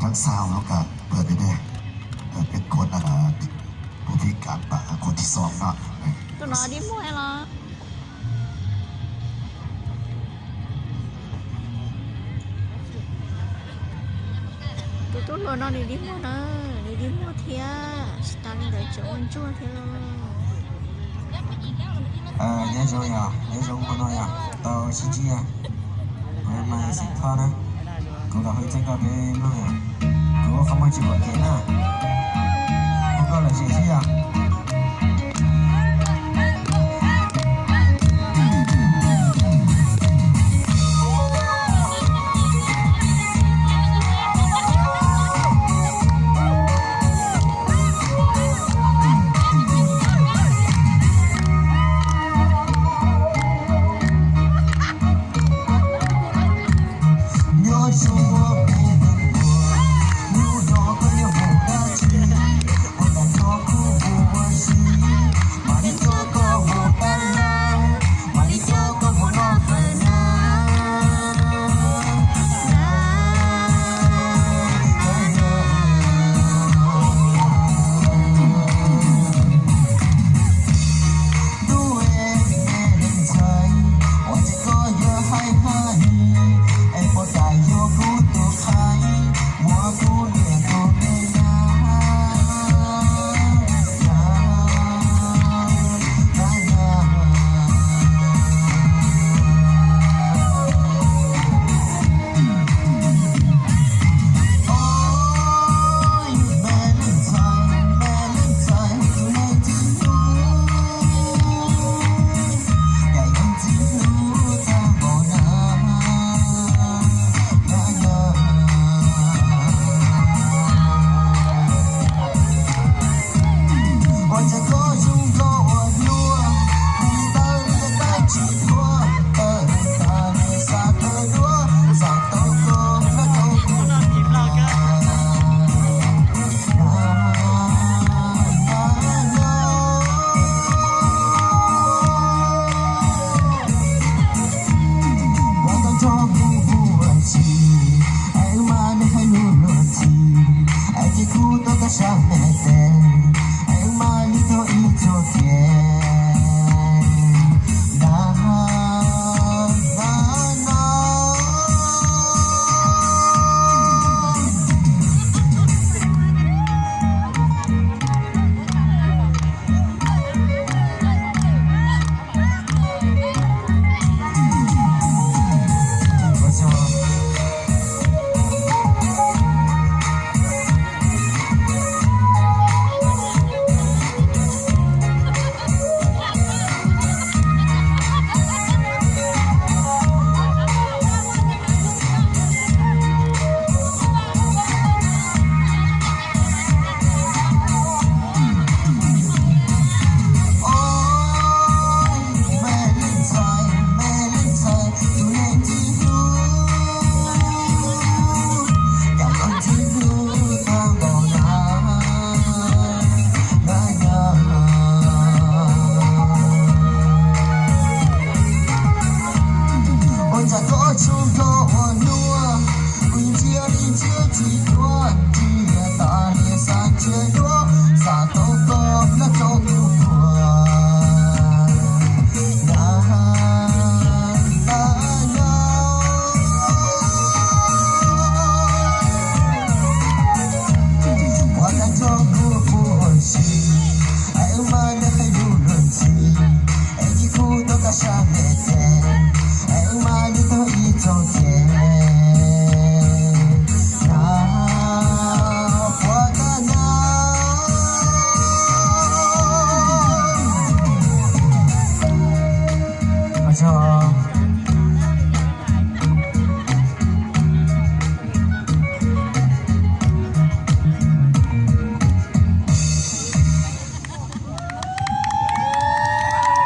Tháng sau nó cả vừa đến đây. Ờ, cái cuốn là, là cuốn phim cán bả cuốn thứ sáu đó. Tus no dib muag los? Tus tub hluas no nws dib muag na, nws dib muag thiab, tsis tas li ntawd tseem ua ntsuag thiab los. Nyob zoo yom, nyob zoo hmo no yom, tau sib ntsib yom. Mas xeem Thoj na, kuv los hu txij nkauj peb mloog yom. Kuv ua qhov muag tsis pom kev na, hu nkauj lom zem xwb yom.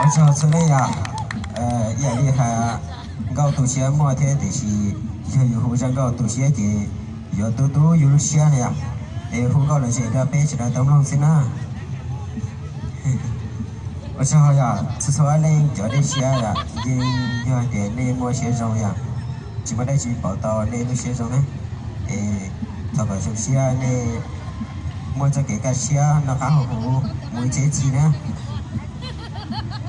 Ua tsaug txhua leej yom. Ib yam li hais, nkauj tu siab muaj thiab, tiam sis yog yus hu zaj nkauj tu siab ces yuav tu tu yus lub siab na yom. Es hu nkauj lom zem rau peb sawv daws tau mloog xwb na. Ua tsaug yom, txhua txhua leej cov dej siab yom, yeej yog hais tias nej muaj siab zoo yom, tsis muaj dab tsi pauv tau nej lub siab zoo na. Es Thov kom zoo siab nej muaj txoj kev kaj siab noj qab haus huv mus ib txhiab ib txhis na.